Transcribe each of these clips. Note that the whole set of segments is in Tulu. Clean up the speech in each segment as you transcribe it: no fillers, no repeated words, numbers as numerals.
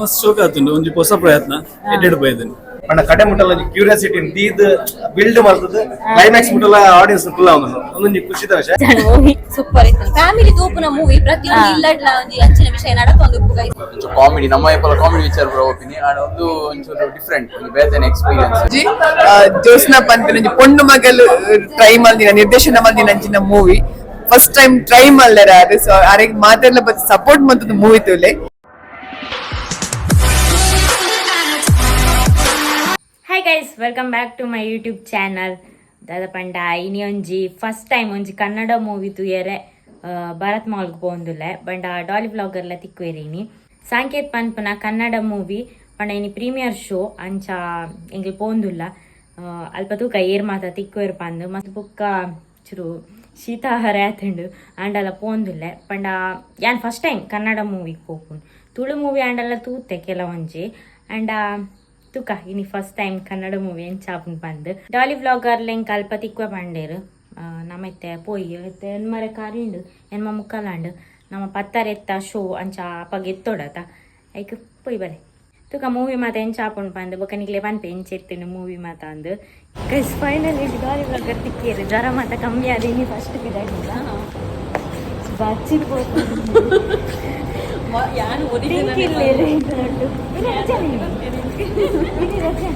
ಮಸ್ತ್ ಶೋಕ್ ಆತುಂಡು ಒಂಜಿ ಹೊಸ ಪ್ರಯತ್ನ ಎಡ್ಡೆಡ್ ಬೈದನ್. ಪಂಡ ಕಡೆ ಮುಟ್ಟಲ ಕ್ಯೂರಿಯಾಸಿಟಿ ದೀದ್ ಬಿಲ್ಡ್ ಮಾಡ್ತದೆ. ಕ್ಲೈಮ್ಯಾಕ್ಸ್ ಮುಟ್ಟಲ ಆಡಿಯನ್ಸ್ ಫುಲ್ ಆವೊಂದು ಒಂದೊಂಜಿ ಖುಷಿದ ವಿಷಯ. ಮೂವಿ ಸೂಪರ್ ಇತ್ತು. ಫ್ಯಾಮಿಲಿ ತೂಪುನ ಮೂವಿ. ಪ್ರತಿಯೊಂದು ಇಲ್ಲಡ್ಲ ಒಂಜಿ ಅಂಚಿನ ವಿಷಯ ನಡತೊಂದು ಉಪ್ಪು ಗೈಸ್. ಒಂಚೂರು ಕಾಮಿಡಿ, ನಮ್ಮ ಏಪಲ ಕಾಮಿಡಿ ವಿಚಾರ ಬರೋ ಒಪಿನಿಯನ್. ಆಂಡ್ ಒಂದು ಒಂಚೂರು ಡಿಫ್ರೆಂಟ್, ಒಂದು ಬೇತನೆ ಎಕ್ಸ್ಪೀರಿಯನ್ಸ್. ಜೋಸ್ನಾ ಪನ್ಪಿನ ಒಂಜಿ ಪೊಣ್ಣು ಮಗಲ್ ಟ್ರೈ ಮಲ್ದಿನ, ನಿರ್ದೇಶನ ಮಲ್ದಿನ ಅಂಚಿನ movie. First time try ಮಲ್ದೆರ ಆರ್. ಸೊ ಅರೆಗ್ ಮಾತೆರ್ಲ ಬತ್ ಸಪೋರ್ಟ್ ಮಂತುದು ಮೂವಿ ತೂಲೆ. Hi guys, welcome back to my YouTube channel. ದಾದ ಪಂಡ ಇನಿ ಒಂಜಿ ಫಸ್ಟ್ ಟೈಮ್ ಒಂಜಿ ಕನ್ನಡ ಮೂವಿ ತೂಯರೆ ಭಾರತ್ ಮಾಲ್ಗ್ ಪೋವೊಂದುಲ್ಲೆ. ಬಂಡ ಡಾಲಿ ವ್ಲಾಗರ್ಲ ತಿಕ್ಕುವೆರ್ ಇನಿ. ಸಾಂಕೇತ್ ಪನ್ಪುನ ಕನ್ನಡ ಮೂವಿ ಪಂಡ ಇನಿ ಪ್ರೀಮಿಯರ್ ಶೋ. ಅಂಚ ಎಂಕ್ಲು ಪೋವೊಂದುಲ್ಲ. ಅಲ್ಪ ತೂಕ ಏರ್ ಮಾತ ತಿಕ್ಕುವೆರ್ ಪಂದ್. ಮಸ್ತ್ ಬೊಕ್ಕ ಚುರು ಶೀತಾಹಾರ ಆತುಂಡು, ಆಂಡಲ ಪೋವೊಂದುಲ್ಲೆ. ಪಂಡ ಯಾನ್ ಫಸ್ಟ್ ಟೈಮ್ ಕನ್ನಡ ಮೂವಿಗ್ ಪೋಪುನು. ತುಳು ಮೂವಿ ಆಂಡಲ ತೂತೆ ಕೆಲವೊಂಜಿ. ಆಂಡ ತುಕ ಇನಿ first time Kannada movie ಎಂಚ ಆಪುಂಡು ಪಂದ್. ಡಾಲಿ ವ್ಲಾಗರ್ ಎಂಕ್ ಅಲ್ಪ ತಿಕ್ಕುವೆ ಪಂಡೇರು. ನಮ ಇತ್ತೆ ಪೋಯಿ. ಇತ್ತೆ ಎನ್ಮರೆ ಕಾರಿಂಡು, ಎನ್ಮ ಮುಕ್ಕಲಾಂಡು. ನಮ್ಮ ಪತ್ತರ ಎತ್ತ ಶೋ, ಅಂಚ ಅಪಗ ಎತ್ತೊಡತ. ಐಕ್ ಪೋಯಿ ಬಲೆ. ತುಕ ಮೂವಿ ಮಾತ ಎಂಚ ಆಪುಂಡು ಪಂದ್. ಬೊಕ ನಿಕ್ಲೆ ಪನ್ಪೆ ಎಂಚ ಎತ್ತುಂಡು ಮೂವಿ ಮಾತ ಅಂದ್. Guys, finally Daali vlogger ತಿಕ್ಕಿಯರು. ಜ್ವರ ಮಾತ ಕಮ್ಮಿ ಆದ. ಇನಿ ಫಸ್ಟ್ ಪಿದಾಗಿಲ್ಲ ಬಚ್ಚಿದ್. ಪೋತು ರಜೆ.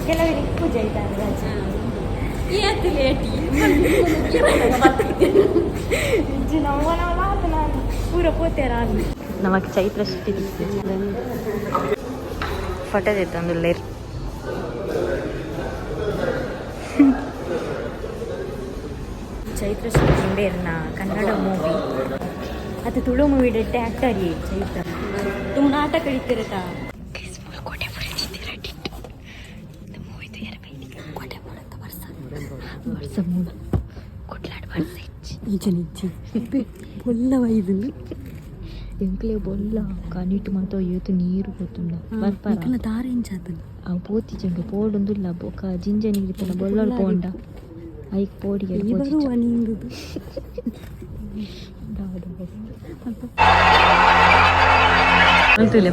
ಕೆಲವರಿಗೆ ಪೂಜೆ ಆಯ್ತಾ ರಜೆ. ನಮ್ಮ ನಾನು ಪೂರ ಪೋತೇರ. ನಮಕ್ ಚೈತ್ರ ಶೆಟ್ಟಿ ಫೋಟೋ ತೆತ್ತೊಂದುಲ್ಲೆರ್. ಚೈತ್ರ ಶೆಟ್ಟಿ ಇಂಬೇರ್ನ ಕನ್ನಡ ಮೂವಿ ಅದು ತುಳು ಮೂವಿ ಡೆಟ್ಟೆ ಆಕ್ಟರ್ ಚೈತ್ರ. ತುಂಬ ನಾಟಕ ಇತ್ತಿರತಾ. ಕೋಟೆ ಮೂವಿ ತಯಾರ. ಕೋಟೆ ಮೂಲತ್ತ ವರ್ಷ ವರ್ಷ ಮೂಲ ಕುಟ್ಲಾಡ್ ವರ್ಷ. ನಿಜ ನಿಜ, ಬೊಲ್ಲ ವೈದು. ಎಂಕ್ಲೆ ಬೊಲ್ಲ ಕನಿಟ್ ಮಾತ ಏತು ನೀರು ಗೊತ್ತುಂಡ ಬರ್ಪಾರ. ದಾರ ಎಂಚಾತನ? ಅವು ಪೋತಿ ಜಂಗ ಪೋಡೊಂದುಲ್ಲ. ಬೊಕ ಜಿಂಜ ನೀರು ಇತ್ತಲ್ಲ, ಬೊಲ್ಲಡ್ ಪೋಂಡ ಐಕ್ ಪೋಡಿಗೆ. ಈ ಬರುವ ನಿಂದು.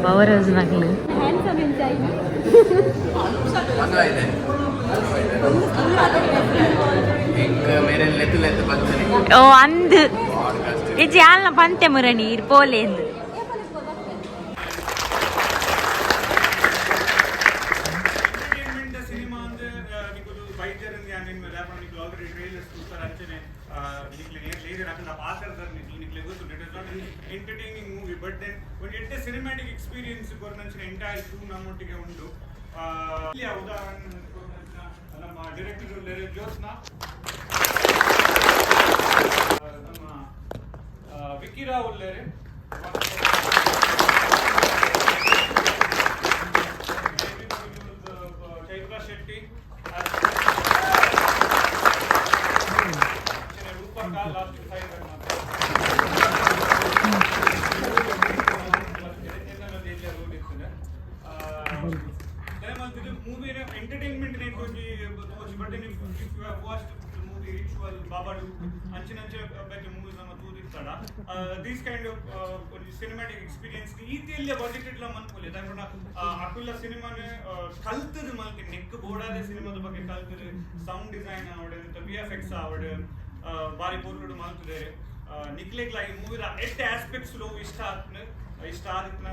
ಪವರ್ ಹೌಸ್ ನಕ್ಲು. ಇದೆ ಮೇರೆ ಲೆತ್ತು ಲೆತ್ತು ಬರ್ತನೆ. ಓ ಅಂದ್ ಇಜ್ಜಿ ಆಲ್ನ ಪಂತೆ ಮುರಣಿ ಇರ್ ಪೋಲೇಂದು. ಎಂಟರ್ಟೈನ್ಮೆಂಟ್ ಸಿನಿಮಾ ಅಂದ್ರೆ ನಿಕುಲು ಬೈಜರ್ ಯಾನ್ ನಿಕುಲು ಆಲ್ರೆಡಿ ಟ್ರೈಲರ್ಸ್ ತೂತಾರ. ಅಂಚನೆ ನಿಕ್ಲೆ ನೇರ್ ಲೇಜರ್ ಅಕಲ್ನ ಪಾತ್ರದರ್ ನಿಕ್ಲೆ ನಿಕ್ಲೆ ಗೊತ್ತು. It is not entertaining movie, but then ಒಂದು ಎಡ್ಡೆ ಸಿನಿಮ್ಯಾಟಿಕ್ ಎಕ್ಸ್ಪೀರಿಯನ್ಸ್ ಕೊರ್ನಂಚಿನ ಎಂಟೈರ್ ಕ್ರೂ ನಮ್ಮೊಟ್ಟಿಗೆ ಉಂಡು. ಇಲ್ಲಿ ಆ ಉದಾಹರಣೆ ಕೊರ್ನಂಚಿನ ನಮ್ಮ ಡೈರೆಕ್ಟರ್ ಉಲ್ಲೆರ್ ಜ್ಯೋತ್ಸ್ನಾ, ನಮ್ಮ ವಿಕ್ಕಿ ರಾವ್ ಉಲ್ಲೆರ್, ಚೈತ್ರ ಶೆಟ್ಟಿ, ರೂಪಕ ಲಾಸ್ಟ್ ಸೈಡ್. ಮೂವಿನ entertainment but if you have watched movie Ritual, Babadook, ಅಂಚಿನ ಅಂಚಿನ ಬೇತೆ ಮೂವೀಸ್ ನಮ್ಮ ತೂದಿತ್ತಡ, these kind of ಒಂಜಿ ಸಿನಿಮ್ಯಾಟಿಕ್ ಎಕ್ಸ್ಪೀರಿಯನ್ಸ್ ಈತಿಲ್ಯ ಬಜೆಟ್ ಇಡ್ಲ ಮನ್ಪುಲೆ. ದಾಯೆ ಅಕುಲ ಸಿನಿಮಾನೆ ಕಲ್ತದು ಮಲ್ತಿ ನೆಕ್ ಬೋಡಾದೆ ಸಿನಿಮಾದ ಬಗ್ಗೆ ಕಲ್ತದು ಸೌಂಡ್ ಡಿಸೈನ್ ಆವಡ್, ವಿಎಫ್ಎಕ್ಸ್ ಆವಡ್, ಬಾರಿ ಪೊರ್ಲುಡು ಮಲ್ತುದೇರು. ನಿಕ್ಲೆಗ್ಲ ಈ ಮೂವಿದ ಎಡ್ಡೆ ಆಸ್ಪೆಕ್ಟ್ಸ್ ಲೋ ಇಷ್ಟ ಆತ್ನ ಇಷ್ಟ ಆದಿತ್ನ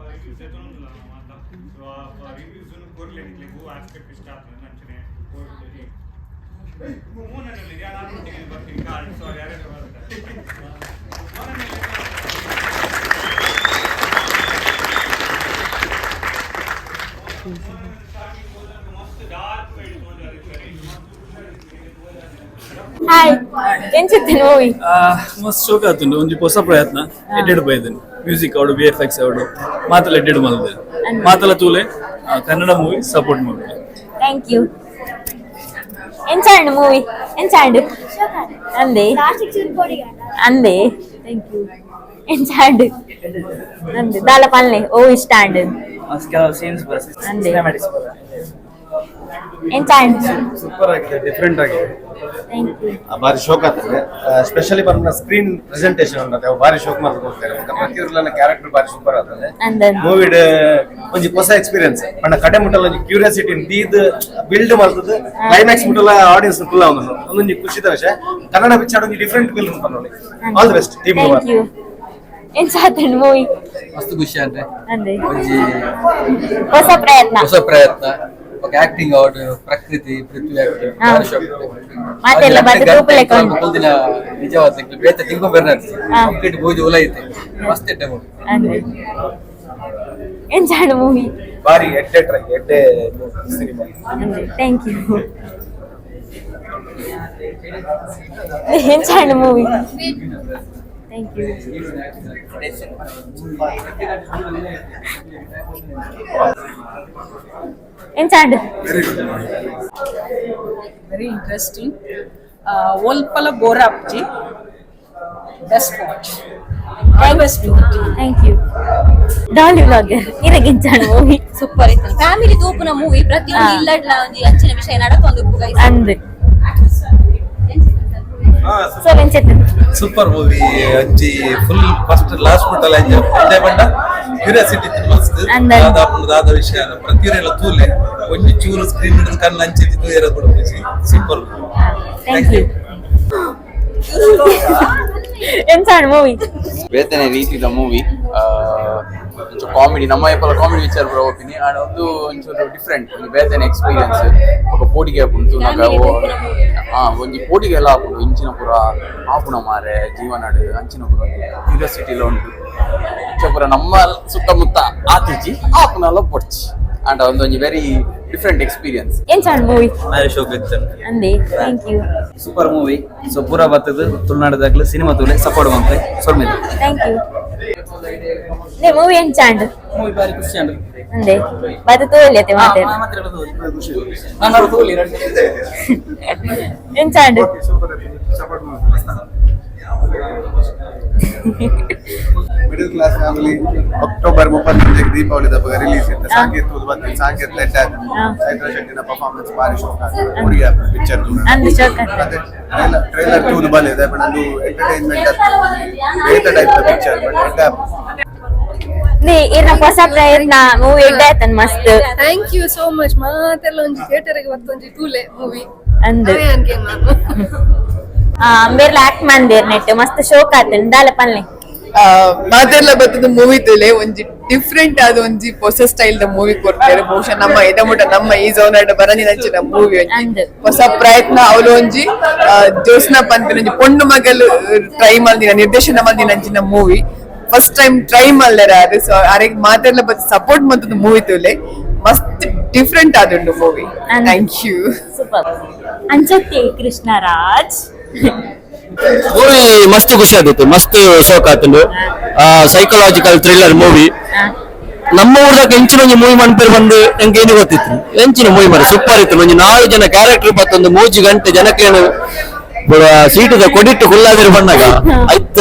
ರಿವ್ಯೂಸ್ ಎತ್ತೊಂದುಲ್ಲ ಮಾತ. ಸೊ ಆ ರಿವ್ಯೂಸ್ ಕೊರ್ಲೆ. ನಿಕ್ಲೆಗ್ ಹೂ ಆಸ್ಪೆಕ್ಟ್ ಇಷ್ಟ ಆತ್ನ ಅಂಚನೆ ಕೊರ್ಲೆ. ಮೋನನಲ್ಲಿ ನಾನು ಒಟ್ಟಿಗೆ ಬರ್ತೀನಿ ಕಾರ್ಡ್. ಸಾರಿ, ಯಾರ್ಯಾರು ಬರ್ತಾರೆ ಮೋನನಲ್ಲಿ. ಮಸ್ತ್ ಡಾರ್ಕ್. Hi, ಎಂಚಿತ್ತು movie? ಮಸ್ತ್ ಶೋಕ್ ಆತುಂಡು. ಒಂಜಿ ಹೊಸ ಪ್ರಯತ್ನ, ಎಡ್ಡೆಡ್ ಬೈದನ್. ಮ್ಯೂಸಿಕ್ ಅವಡು, ವಿಎಫ್ಎಕ್ಸ್ ಅವಡು, ಮಾತಲ ಎಡ್ಡೆಡ್ ಮಲ್ದೆ. ಮಾತಲ ತೂಲೆ. ಕನ್ನಡ ಮೂವಿ ಸಪೋರ್ಟ್ ಮಲ್ದೆ. Thank you. ಎಂಚಾಂಡು movie? ಎಂಚಾಂಡು ಅಂದೆ ಅಂದೆ. Thank you. ಎಂಚಾಂಡು ಅಂದೆ ದಾಲ ಪಲ್ಲೆ ಓ ಇಷ್ಟ ಆಂಡ್ ಕೆಲವು ಸೀನ್ಸ್ ಬರ ಅಂದೆ. ಸಿನಿಮ್ಯಾಟಿಕ್ಸ್ ಬರ. ಎಂಚ ಆಂಡ್? ಸೂಪರ್ ಆಗಿದೆ, ಡಿಫ್ರೆಂಟ್ ಆಗಿದೆ. Thank you. ಬಾರಿ ಶೋಕ್ ಆಗ್ತದೆ. ಸ್ಪೆಷಲಿ ಪರ್ನ ಸ್ಕ್ರೀನ್ ಪ್ರೆಸೆಂಟೇಷನ್ ಉಂಟು, ಅವು ಬಾರಿ ಶೋಕ್ ಮಾಡ್ಕೊಂಡು ಹೋಗ್ತಾರೆ. ಪ್ರತಿಯೊಂದು ಕ್ಯಾರೆಕ್ಟರ್ ಬಾರಿ ಸೂಪರ್ ಆಗ್ತದೆ. ಅಂದನ್. ಮೂವಿಡ್ ಒಂಜಿ ಹೊಸ ಎಕ್ಸ್ಪೀರಿಯನ್ಸ್. ಪಂಡ ಕಡೆ ಮುಟ್ಟಲ ಒಂಜಿ ಕ್ಯೂರಿಯಾಸಿಟಿ ದೀದ್ ಬಿಲ್ಡ್ ಮಾಡ್ತದೆ. ಕ್ಲೈಮ್ಯಾಕ್ಸ್ ಮುಟ್ಟಲ ಆಡಿಯನ್ಸ್ ಫುಲ್ ಅವನು ಒಂದೊಂಜಿ ಖುಷಿದ ವಿಷಯ. ಕನ್ನಡ ಪಿಕ್ಚರ್ ಒಂಜಿ ಡಿಫ್ರೆಂಟ್ ಫಿಲ್ಮ್ ಪನ್ನೊಲಿ. All the best team. Thank you. ಎಂಚ ಆತಂಡ್ ಮೂವಿ? ಮಸ್ತ್ ಖುಷಿ ಅಂದ್ರೆ. ಅಂದೆ. ಒಂಜಿ ಹೊಸ ಪ್ರಯತ್ನ. ಹೊಸ ಪ್ರಯತ್ನ. ఒక ಆಕ್ಟಿಂಗ್ ಅವಡ್, ಪ್ರಕೃತಿ ಪೃಥ್ವಿ ಆಕ್ಟಿಂಗ್. ಹಾ. ಮಾತೆಲ್ಲ ಬತ್ತು ತೂಪುಲೆಕ ಉಂಡು. ಕುಲ್ದಿನ ನಿಜವಾದ ಬೇತೆ ತಿಂಕೊ ಬೆರ್ನಾಡ್. ಹಾ. ಕಂಪ್ಲೀಟ್ ಬೂಜಿ ಉಲ ಐತೆ, ಮಸ್ತ್ ಎಡ್ಡೆ ಮೂವಿ. ಅಂದೆ. ಎಂಚ ಆಂಡ್ ಮೂವಿ? ಬಾರಿ ಎಡ್ಡೆ ಟ್ರೈ, ಎಡ್ಡೆ ಸಿನಿಮಾ. ಅಂದೆ, thank you. ಎಂಚ and movie? Thank you. ಎಂಚ and? Very interesting. ಒಲ್ಪಲ bore ಆಪ್ಜಿ. Best watch. All best to the team. Thank you. Dolly vlogger, ಇರಗೆ ಎಂಚ and movie? Super ಇತ್ತು. ಫ್ಯಾಮಿಲಿ ತೂಪುನ ಮೂವಿ. ಪ್ರತಿಯೊಂದು ಇಲ್ಲಡ್ಲ ಒಂಜಿ ಅಂಚಿನ ವಿಷಯ ನಡತೊಂದು ಉಪ್ಪು ಗೈಸ್. ಅಂದ್. ಸರ್, ಎಂಚ? Super movie. ಅಂಚಿ full first last ಮುಟ್ಟಲ enjoy ಬಂಡ. ಕ್ಯೂರಿಯಾಸಿಟಿ ಮಸ್ತ್. ಅಂದನ್. ದಾದ ದಾದ ವಿಷಯ ಪ್ರತಿಯೊಂದು ತೂಲೆ. ಒಂಜಿ ಚೂರು ಸ್ಕ್ರೀನ್ ಹಿಡಿದು ಕಣ್ಣು ಅಂಚಿ ತೂಯರ ಕೊಡ್ತೀವಿ. Super. Thank you. ಎಂಚ and movie? ಬೇತನೆ ರೀತಿದ ಮೂವಿ. ಒಂಚೂರು ಕಾಮಿಡಿ, ನಮ್ಮ ಏಪಲ ಕಾಮಿಡಿ ವಿಚಾರ ಪೂರ ಒಪಿನಿ. ಆಂಡ್ ಒಂದು ಒಂಚೂರು ಡಿಫ್ರೆಂಟ್, ಒಂಜಿ ಬೇತನೆ ಎಕ್ಸ್ಪೀರಿಯನ್ಸ್. ಬೊಕ ಪೋಡಿಗೆ ಆಪುಂಡು ತೂನಗ. ಹಾ, ಒಂಜಿ ಪೋಡಿಗೆ ಎಲ್ಲ ಆಪುಂಡು. ಇಂಚಿನ ಪೂರ ಆಪುಣ ಮಾರೆ ಜೀವನಡ್ ಅಂಚಿನ ಪೂರ ಕ್ಯೂರಿಯಾಸಿಟಿಲ ಉಂಟು. ಅಂಚ ಪೂರ ನಮ್ಮ ಸುತ್ತಮುತ್ತ ಆತಿಜಿ, ಆಪುನಲ ಪೊಡ್ಚಿ. ಆಂಡ ಒಂದೊಂಜಿ very different experience. ಎಂಚ and movie? ಬಾರಿ ಶೋಕ್ ಇತ್ತು. ಅಂದೆ, thank you. Super movie. So ಪೂರ ಬರ್ತದೆ ತುಳುನಾಡದಾಗ್ಲು ಸಿನಿಮಾ ತೂಲೆ, ಸಪೋರ್ಟ್ ಮಂತೆ ಸೊಲ್ಮೆದೆ. Thank you. ನೇ ಮೂವಿ ಎಂಚ ಆಂಡ್? ಮೂವಿ ಬಾರಿ ಖುಷಿ ಅಂಡ್. ಅಂದೆ, ಬತ್ತು ತೋಲಿಯತೆ ಮಾತೆ. ನಾನು ತೂಲಿ. ಎಂಚ and? Middle class family. October 31ಕ್ಕೆ Deepavali ಹಬ್ಬ ರಿಲೀಸ್ ಇತ್ತು. ಸಾಕೇತ್ ತೂದು ಬಂದಿತ್ತು. ಸಾಕೇತ್ ಲೆಡ್. ಚೈತ್ರ ಶೆಟ್ಟಿನ ಪರ್ಫಾರ್ಮೆನ್ಸ್ ಬಾರಿ ಶೋಕ್. ಹುಡುಗಿ ಪಿಕ್ಚರ್. ಅಂದ್, ಶೋಕ್. ಅದೇ ಟ್ರೈಲರ್, ಟ್ರೈಲರ್ ತೂದು ಬಂದಿದೆ. ಬಟ್ ಅದು ಎಂಟರ್ಟೈನ್ಮೆಂಟ್ ಬೇತೆ type picture, but ಎಡ್ಡೆ. ನೇ ಇರ್ನ ಹೊಸ ಪ್ರಯತ್ನ ಮೂವಿ ಎಡ್ಡೆ ಆತನ್ ಮಸ್ತ್. Thank you so much. ಮಾತೆಲ್ಲ ಒಂಜಿ ಥಿಯೇಟರ್ ಗೆ ಒಂಜಿ ತೂಲೆ ಮೂವಿ. ಅಂದ್. ಅವೇ ಅನ್ಕೆ ನಾನು. ಅಂಬೇರ್ಲ ಆಕ್ಟ್ ಮಂದೇರ್ ನೆಟ್ ಮಸ್ತ್ ಶೋಕ್ ಆತನ್ ದಾಲ ಪಲ್ಲೆ. ಮಾತೆಲ್ಲ ಬತ್ತದ ಮೂವಿ ತುಲೆ. ಒಂಜಿ ಡಿಫ್ರೆಂಟ್ ಆದ ಒಂಜಿ ಹೊಸ style the movie ಕೊಡ್ತಾರೆ. ಬಹುಶಃ ನಮ್ಮ ಎಡಮುಟ ನಮ್ಮ ಈ ಝೋನ್ ಬರಂದಿನಂಚಿನ ಮೂವಿ ಒಂಜಿ. ಅಂದ್. ಹೊಸ ಪ್ರಯತ್ನ. ಅವಳು ಒಂಜಿ ಜೋಸ್ನಾ ಪನ್ಪಿನ ಒಂಜಿ ಪೊಣ್ಣು ಮಗಲ್ ಟ್ರೈ ಮಲ್ದಿನ ನಿರ್ದೇಶನ ಮಲ್ದಿನಂಚಿನ movie. First time try ಮಲ್ದರ ಅದು. ಸೊ ಅರೆಗ್ ಮಾತೆಲ್ಲ ಬತ್ ಸಪೋರ್ಟ್ ಮಂತದ ಮೂವಿ ತುಲೆ. ಮಸ್ತ್ ಡಿಫ್ರೆಂಟ್ ಆದುಂಡು ಮೂವಿ. ಅಂದ್. Thank you. Super ಅಂಚತ್ತೆ Krishnaraj? Movie ಮಸ್ತ್ ಖುಷಿ ಆಗಿತ್ತು, ಮಸ್ತ್ ಶೋಕ್ ಆತುಂಡು. Psychological thriller movie. ನಮ್ಮ ಊರ್ದಾಗ ಎಂಚಿನ ಒಂಜಿ ಮೂವಿ ಮನ್ಪೇರ್ ಬಂದು ನಂಗೆ ಏನು ಗೊತ್ತಿತ್ತು. ಎಂಚಿನ ಮೂವಿ ಮಾರ, ಸೂಪರ್ ಇತ್ತು. ಒಂಜಿ ನಾಲ್ಕು ಜನ ಕ್ಯಾರೆಕ್ಟರ್ ಬತ್ತೊಂದು 3 ಗಂಟೆ ಜನಕ್ಕೇನು ಸೀಟದ ಕೊಡಿಟ್ಟು ಕುಲ್ಲಾದಿರು ಬಣ್ಣಗ ಐತ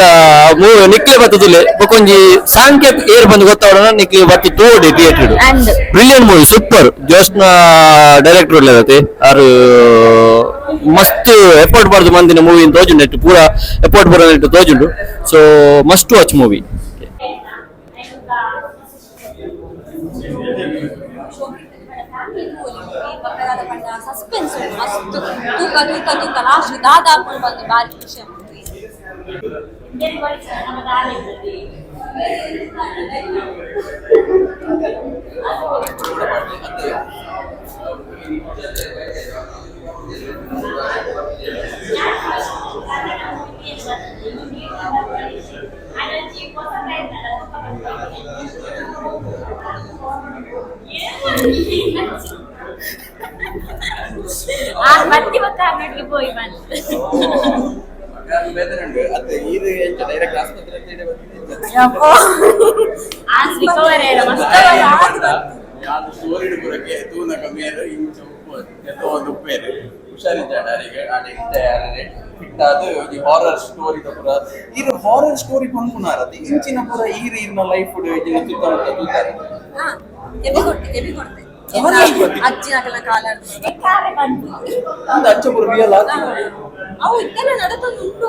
ಮೂವಿ ನಿಕ್ಲೆ ಬತ್ತದಿಲ್ಲ. ಬೊಕೊಂಜಿ ಸಾಂಕೇತ್ ಏರ್ ಬಂದು ಗೊತ್ತಾವಣ ನಿಕ್ಲೆ ಬತ್ತಿ ತೋಡಿ ಥಿಯೇಟರ್. ಅಂದ್. Brilliant movie, super. Jyotsna director ಒಳ್ಳೆದತೆ ಆರು. ಮಸ್ತ್ ಎಫರ್ಟ್ ಬಾರ್ದು ಮಂದಿನ ಮೂವಿ ತೋಜುಂಡು. ನೆಟ್ ಪೂರ ಎಫರ್ಟ್ ಬರೋ ನೆಟ್ಟು ತೋಜುಂಡು. So must watch movie. Suspense ಮಸ್ತ್. ತೂಕ ತೂಕ ತೂಕ ಲಾಸ್ಟ್ ದಾದ ಆಪುಂಡು ಬಂದು ಬಾರಿ ಖುಷಿ ಆಪುಂಡು. ಆ ಬತ್ತಿ ಬಕ್ಕ ಅಂಗಡಿಗೆ ಪೋಯಿ ಬಂದು. ಅತ್ತೆ ಇದು ಎಂಚ ಡೈರೆಕ್ಟ್ ಆಸ್ಪತ್ರೆ ಅಂತ ಹೇಳಿ ಬಂದಿದ್ದು. ರಿಕವರ್ ಮಸ್ತ್. ಯಾವ್ದು ಸ್ಟೋರಿ ಪೂರಕ್ಕೆ ತೂನಗ ಮೇರು ಇಂಚ ಉಪ್ಪು ಎತ್ತೋ ಒಂದು ಉಪ್ಪೇರು ಹುಷಾರಿದ್ದಾಳೆ ಯಾರಿಗೆ ಆಡ ಇಷ್ಟ ಯಾರೇ ಫಿಟ್ ಆದ ಈ ಹಾರರ್ ಸ್ಟೋರಿ ಪೂರ. ಇದು ಹಾರರ್ ಸ್ಟೋರಿ ಪನ್ಪುನಾರದು ಇಂಚಿನ ಪೂರ ಈರ್ ಈರ್ನ ಲೈಫ್ ಇಜಿನ ಸುತ್ತಮುತ್ತ ತೂತಾರೆ. ಹಾ, ಎಬಿ ಕೊಡ್ತೆ, ಎಬಿ ಕೊಡ್ತೆ. ಅಜ್ಜಿನಕಲ್ನ ಕಾಲ ಕಾರೆ ಬಂದು ಅಂದ ಅಚ್ಚಪುರ ರಿಯಲ್ ಅವು ಇತ್ತೆಲ್ಲ ನಡತೊಂದು ಉಂಟು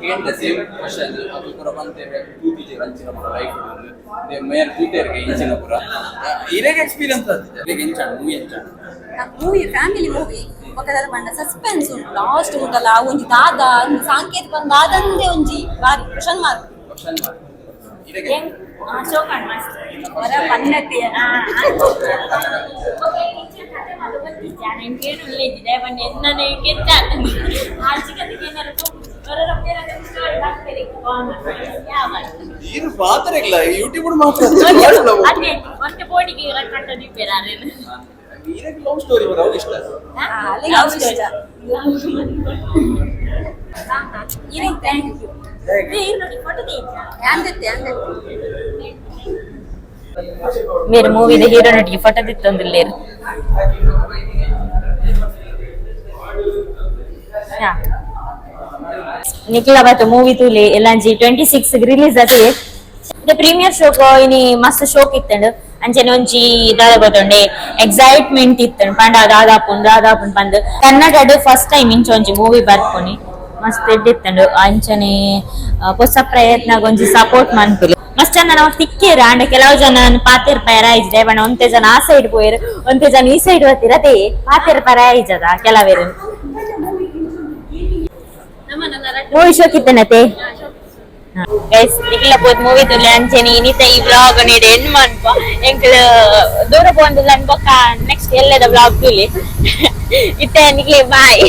ಕೇಂದ್ರ ಸೇಮ್ ಕ್ವಶನ್ ಅದು ಪೂರ ಬಂತೇವೆ ತೂತಿಜೆರ್ ಅಂಚಿನ ಪೂರ ಲೈಫ್ ಮೇರ್ ತೂತೇರ್ಗೆ ಇಂಚಿನ ಪೂರ ಇರೆಗ್ ಎಕ್ಸ್ಪೀರಿಯನ್ಸ್ ಆತಿದೆ ಇರೆಗ್ ಎಂಚಾಂಡ್ ಮೂವಿ ಎಂಚಾಂಡ್ movie family movie ಬೊಕದ ಪಂಡ ಸಸ್ಪೆನ್ಸ್ ಉಂಟು ಲಾಸ್ಟ್ ಉಂಟಲ್ಲ ಆ ಒಂಜಿ ದಾದ ಒಂದು ಸಾಂಕೇತ ಬಂದ ದಾದಂದೆ ಒಂಜಿ ಬಾರಿ question mark question mark ಇರೆಗ್ ಶೋಕಂಡ್ ಮಸ್ತ್ ವರ ಪನ್ನತೆ ಈರು ಪಾತ್ರ ಇಲ್ಲ ಯೂಟ್ಯೂಬ್ ಮಾತ್ರ ಒಂತೆ ಬೋಡಿಗೆ ಕಟ್ಟೋದು ಇರೆಗ್ ಲವ್ ಸ್ಟೋರಿ ಬರ ಅವು ಇಷ್ಟ ಇಷ್ಟ ಇರೆಗ್ thank you ಅಂದತ್ತೆ ಅಂದತ್ತೆ మీరు ಮೂವಿದ ಹೀರೋ ನಟಿಗೆ ಫೋಟೋ ತಿತ್ತೊಂದಿಲ್ಲೇರು ನಿಖಿಲ ಬಾತ ಮೂವಿ ತೂಲೆ ಎಲ್ಲಂಜಿ 26 ರಿಲೀಸ್ ಅದೇ ಇದು ಪ್ರೀಮಿಯರ್ ಶೋಕ್ ಇನಿ ಮಸ್ತ್ ಶೋಕ್ ಇತ್ತಂಡು ಅಂಚನೆ ಒಂಜಿ ದಾದ ಗೊತ್ತುಂಡೆ ಎಕ್ಸೈಟ್ಮೆಂಟ್ ಇತ್ತಂಡು ಪಂಡ ದಾದಾಪುಂಡು ದಾದಾಪುಂಡು ಪಂದ್ ಕನ್ನಡಡ್ ಫಸ್ಟ್ ಟೈಮ್ ಇಂಚ ಒಂಜಿ ಮೂವಿ ಬರ್ಪುನಿ ಮಸ್ತ್ ಎಡ್ಡೆ ಇತ್ತಂಡು ಅಂಚನೆ ಹೊಸ ಪ್ರಯತ್ನ ಒಂಜಿ ಸಪೋರ್ಟ್ ಮನ್ಪುಲಿ ಮಸ್ತ್ ಜನ ನಾವು ತಿಕ್ಕೇರು ಅಂಡ ಕೆಲವು ಜನ ಪಾತೆರ್ ಪೈರ ಇಜ್ಜೆ ಬಣ್ಣ ಒಂತೆ ಜನ ಆ ಸೈಡ್ ಪೋಯೆರ್ ಒಂತೆ ಜನ ಈ ಸೈಡ್ ಬರ್ತೀರ ಅದೇ ಪಾತೆರ್ ಪರ ಇಜ್ಜದ ಕೆಲವೇರು ಮೂವಿ ಶೋಕ್ ಇತ್ತನತೆ ಗೈಸ್ ನಿಖಿಲ ಪೋತ್ ಮೂವಿ ತುಲೆ ಅಂಚನೆ ಇನಿತ ಈ ವ್ಲಾಗ್ ನೀಡೆ ಎನ್ ಮನ್ಪ ಎಂಕಲ್ ದೂರ ಪೋಂದಿಲ್ಲ ಅನ್ಬೊಕ್ಕ ನೆಕ್ಸ್ಟ್ ಎಲ್ಲದ ವ್ಲಾಗ್ ತುಲೆ ಇತ್ತೆ ನಿಖಿಲೆ ಬಾಯ್.